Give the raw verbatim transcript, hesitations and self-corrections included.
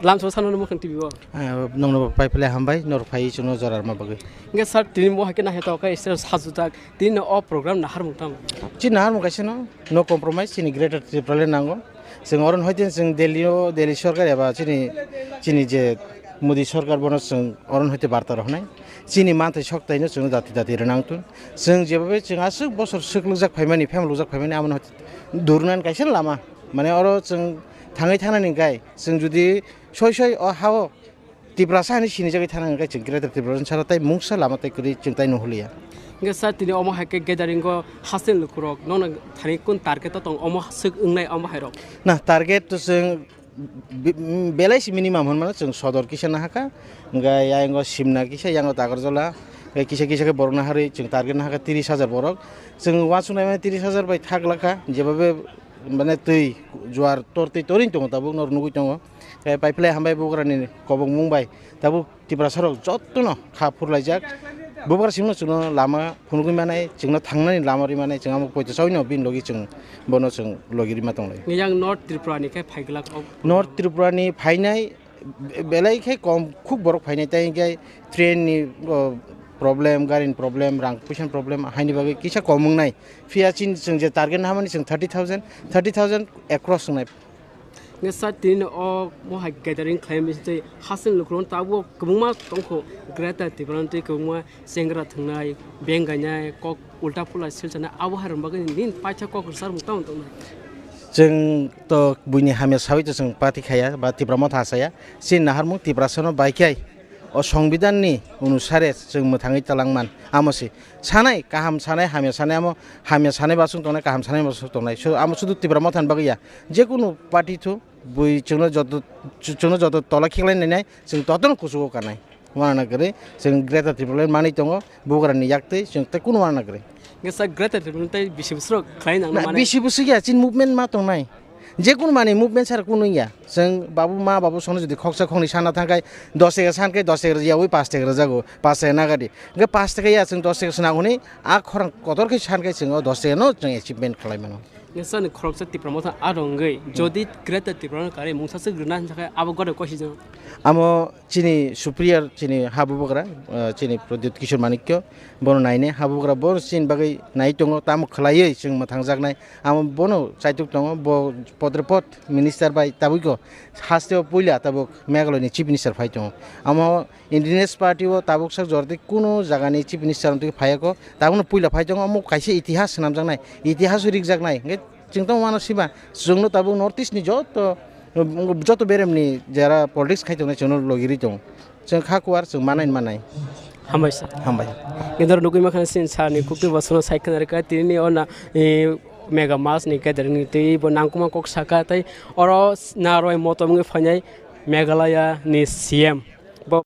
Lamso sano no mukhang T V o. Ah, nongno pai pele hambai, nor phai chwngno jora rwma bagwi. Hingke sir, tini mo haikhe nahe to khe sir sajujak, tini no o program naharmung tamo? Chi naharmung kaisa no, no compromise, chini Greater Tripura le nango. Chwng oron hoite chwng Delhi o, Delhi sorkar eba chini, chini je Modi sorkar bono chwng oron hoite barta rohnai. Chini manthai sok taino chwngno dati dati rwnang tun. Chwng jebabe chwng aswk bosor swk lwkjak phaimani, phemlokjak phaimani, amoni hoite durnan kaisa lama. Mane oro chwng thangwi thangnani hwnkhe chwng jodi soi soi o ha-o Tiprasa hinwi sinijagwi thana hwnkhe chwng Greater Tiprasa sara tei mungsa lama tei kwrwi chwng tai nuhliya. Hingke sir, tini omo hai khe gathering o haste ni lukurok nokno thani kun target o tong omo swk wngnai omo hai rok? Na, target to chwng be-, belai si minimum hwn mano chwng sodor kisa nahaka, hingke ayang o Simna kisa, yang o Takarjala, kisa kisa khe borok naharwi chwng target nahaka tris hajar borok. Chwng uansuknai mani tris hajar bai thak lakha, jebabe mane twi juar tor twi torin tongo tabuk nor nugwi tongo. Khe pai phlai hambai bugrani kobokmung bai tabuk Tiprasa rok jotono kha phurlaijak. Bubagra singno chwngno lama phunugwi manai, chwngno thangnani lama rwi manai, chwng amo poito chawino bini logi chwng bono chwng logi rima tonglai. Yang North Tripura ni khe phaiglak o. North Tripura ni phainai be-, belai khe kom, khub borok phainai, tei hingke train ni, o, problem, gari ni problem, rang puisa ni problem, haini bagwi kisa kom wngnai. Phiya chini chwng je target naharmani chwng thirty thousand, thirty thousand across wngnai. Hingke sir, tini o mo hai gathering khlai bising tei haste ni lukurok tabuk kwbangma tongkho, Greater Tripura ni tei kwbangma chengra thwngnai, beng gainai, kok ulta pula sil sanai, abo hai rok bagwi nini paitha kok rwchapmung tamo tongnai? Chwng to buini hamya sawi to chwng party khaya ba Tipra Motha saya. Chini naharmung Tiprasano bai khe o Songbidanni onusare chwng mwthangwi talangman. Amo se sanai, kaham sanai, hamya sanai, amo hamya sanai basung tongnai, kaham sanai basung tongnai. So, amo sudu Tipra Mothani bagwi ya. Jekunu party thu bui chwngno joto, chwngno joto tola khiklai nainai, chwng totono kuchugo kanai. Uanana kwrwi, chwng Greater Tipraland manwi tongo, bugrani yaktwi chwng tei kunu uanana kwrwi. Hingke sir, Greater Tipraland tei bisi bwswk khlai nang na, mane? Bisi bwswk ya, chini movement ma tongnai. Jekunu manwi movement sara kunu wngya. Chwng babu, ma babu songno jodi khoksa khoknwi sana thangkhai, dos taka san khe dos taka rwjawi, paanch taka rwjago, paanch taka nagadi. Hingke paanch taka ya, chwng dos taka swnam hwnwi a khorang kotor khe san khe chwng o dos taka no chwng achievement khlai mano. Nisa ni khoroksa Tipra Motha a rwngwi, jodi Greater Tipraland karwi mungsa swk rwna hinsa khe abo gotha kosi jang. Amo chini superior, chini ha bubagra, ah, chini Pradyut Kishore Manikya, bono nainai ha bubagra, bono chini bagwi nai tongo, tamo khwlaiwi chwng mwthangjaknai. Amo bono chaitok tongo, bo podre pod minister bai tabukgo hasteo puila tabuk Meghalaya ni chief minister phai tongo. Amo Indigenous Party o tabuk sak jora tei kunu jaga ni chief minister wngtwi phaiya kho, tabukno puila phai tongo, omo kaisa itihas swnamjaknai, itihas o rikjaknai, hingke chwng tamo mano siba, chwngno tabuk North East ni joto, joto berem ni jara politics khai tongnai chwngno logi ri tongo, chwng kha kuar chwng manai manai. Hambai sir. Hambai. Nidor nugui makhang sin sir ni kukti basno sai khna rika tini o na, eh, Mega Mass ni gathering ni tei bo nangkukma kok saka tei oro narwai motom wngwi phainai Meghalaya ni C M.